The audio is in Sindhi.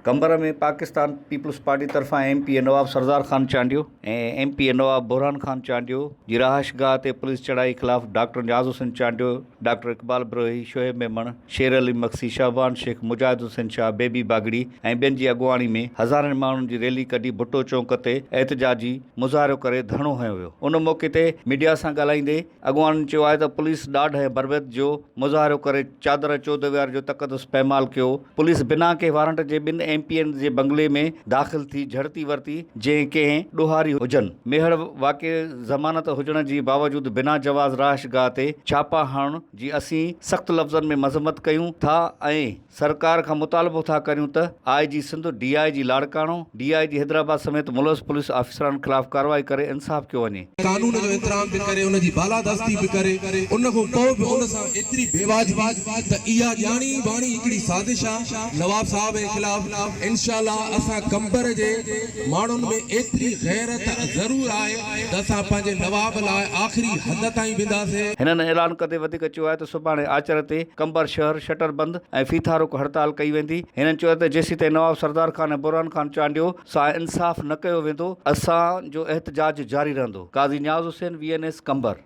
قمبر ۾ پاڪستان پيپلز پارٽي طرفان M P A Nawab Sardar Khan Chandio ۽ M P A Nawab Burhan Khan Chandio جي رهائشگاهه تي پوليس چڙهائي خلاف ڊاڪٽر نياز حسين چانڊيو، ڊاڪٽر اقبال بروهي، شعيب ميمڻ، شير علي مگسي، شهبان شيخ، مجاهد حسين شاهه، بيبي باگڙي ۽ ٻين جي اڳواڻي ۾ هزارين ماڻهن جي ريلي ڪڍي ڀٽو چونڪ تي احتجاجي مظاهرو ڪري ڌرڻو هنيو ويو. ان موقعي تي ميڊيا سان ڳالهائيندي اڳواڻن چيو آهي ته پوليس ڏاڍ ۽ بربريت جو مظاهرو ڪري چادر چوديوار جو تقدس پائمال ڪيو، پوليس بنا ڪنهن وارنٽ جي ٻن ايم پي اينز جي بنگلي ۾ داخل ٿي جهڙتي ورتي جنهن ڪنهن ڏوهاري هجن. ميهڙ واقعي ضمانت هجڻ جي باوجود بنا جواز رهائشگاهه تي ڇاپا هڻڻ جي اسين سخت لفظن ۾ مذمت ڪيون ٿا ۽ سرڪار کان مطالبو ٿا ڪريون ته I G Sindh, D I G Larkana, D I G Hyderabad سميت ملوث پوليس آفيسرن خلاف ڪارروائي ڪري انصاف ڪيو وڃي. قانون جو احترام به ڪري ان جي بالادستي به ڪري ان کان پوء به ان سان ايتري بيواجبي ته اها ڄاڻي واڻي هڪڙي سازش آ نواب صاحب جي خلاف انشاء الله اسان قمبر جي ماڻهن ۾ ايتري غيرت ضرور آهي ته اسان پنهنجي نواب لاء آخري حد تائين وينداسين. هنن اعلان ڪندي وڌيڪ چيو آهي ته سڀاڻي آچر تي قمبر شهر شٽر بند ۽ ڦيٿا روڪ هڙتال ڪئي ويندي. هنن چيو ته جيسيتائين نواب سردار خان ۽ برهان خان چانڊيو سان انصاف نه ڪيو ويندو اسان جو احتجاج جاري رهندو. Qazi Niaz Hussain, V N S, Qambar.